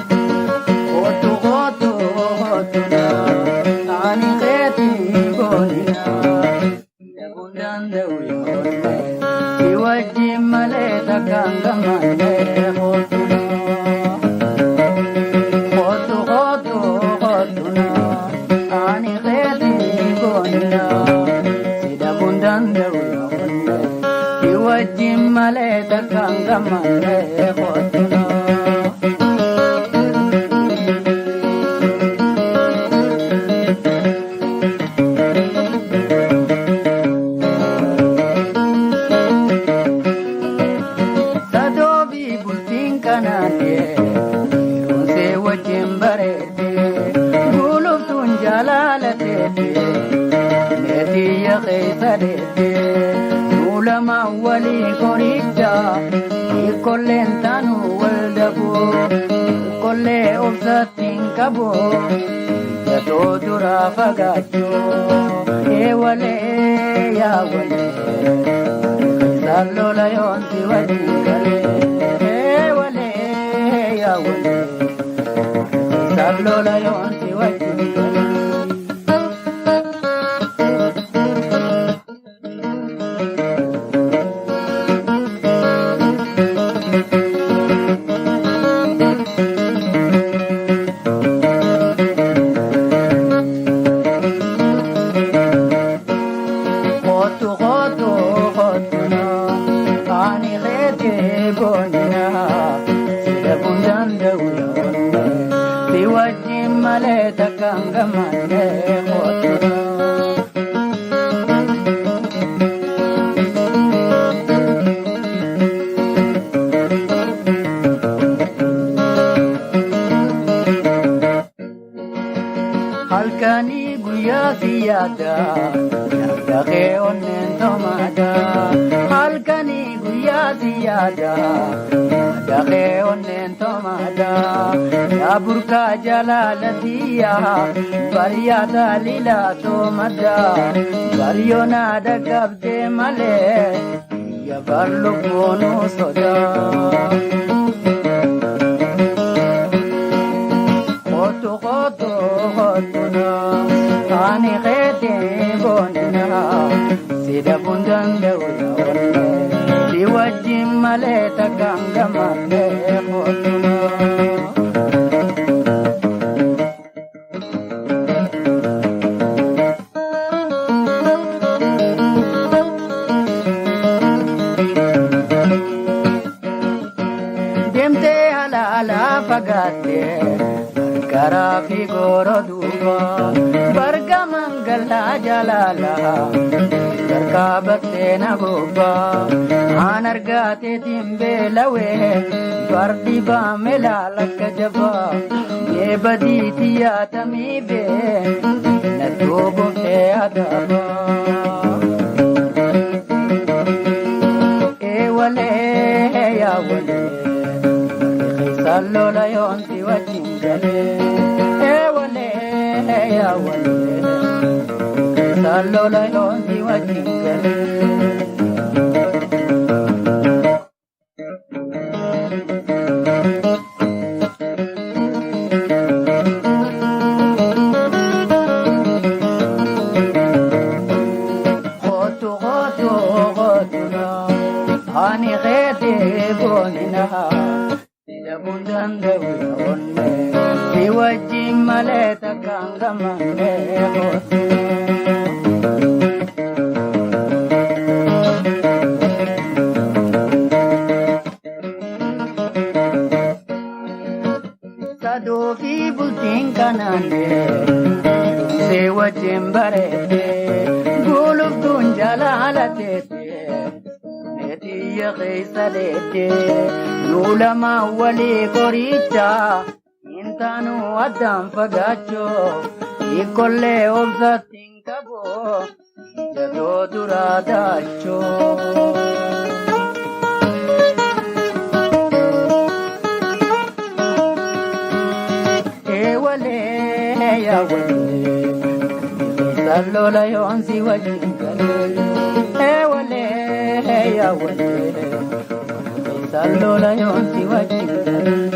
Kootu kootu kootu naa ani keetii boonina. Dhabuun danda'u yoonne si wajjin malee takkaan gammanne kootu naa. Kootu kootu kootu naa ani keetii boonina. Si dhabuun danda'u yoonne si wajjin malee takkaan gammanne kootu naa. Sadoobii bultiin kanaanee yeroonsee wajjin bareedde guluftuun jaalala teete meetiyya keessa deette nuulama walii qoricha hiikolleen taanuu wal dhabu hiikollee obsattiin qabu jatoo duraa fagaachuu eewalee yaa walee. Sallola yoonti wajjin galee walee yaa walee. Sallola yoonti wajjin galee. Kootu kootu kootu naa ani keetii boonina si dhabuun danda'u yoonne si wajjin malee takkaan gammanne kootu naa. Halkanii guyyaa si yaada yaada kee onneen tomaada. Halkanii guyyaa si yaada yaada kee onneen tomaada. Yaa burqaa jalaala tiyya bariyaata lilaa toomada. Baryoonaa dhaqqabdee malee iyya bar lubbuunuu sodaa. Kootu kootu kootu naa ani keetii boonina si dhabuun danda'u yoonne si wajjin malee takkaan gammanne kootu naa. Deemtee halaalaa fagaatte karaa fi gooroo duuba barga mangalaa jalaala garkaa battee na gobba aan argaateetiin beelawee bardi baame laalakka jabaa mee badiiti yaatamii bee na duubuftee adaba. Eewalee yaa walee Sallola yoonti wajjin galee eewalee yaa walee Sallola yoonti wajjin galee. Kootu kootu kootu naa ani keetii boonina si dhabuun danda'u yoonne si wajjin malee takkaan gammanne kootu. Sadoo fi bultiin kanaanne see wajjin bareedde guluftuun jalaala teette meetiyya keessa deette nuulama walii qoricha intaanuu addaan fagaachoo hiikollee obsattiin qabu jatoo duraa daachoo. Eewalee Yaawwalee keessan lola yoon si wajjin galee walee yaawwalee keessan lola yoon si wajjin galee.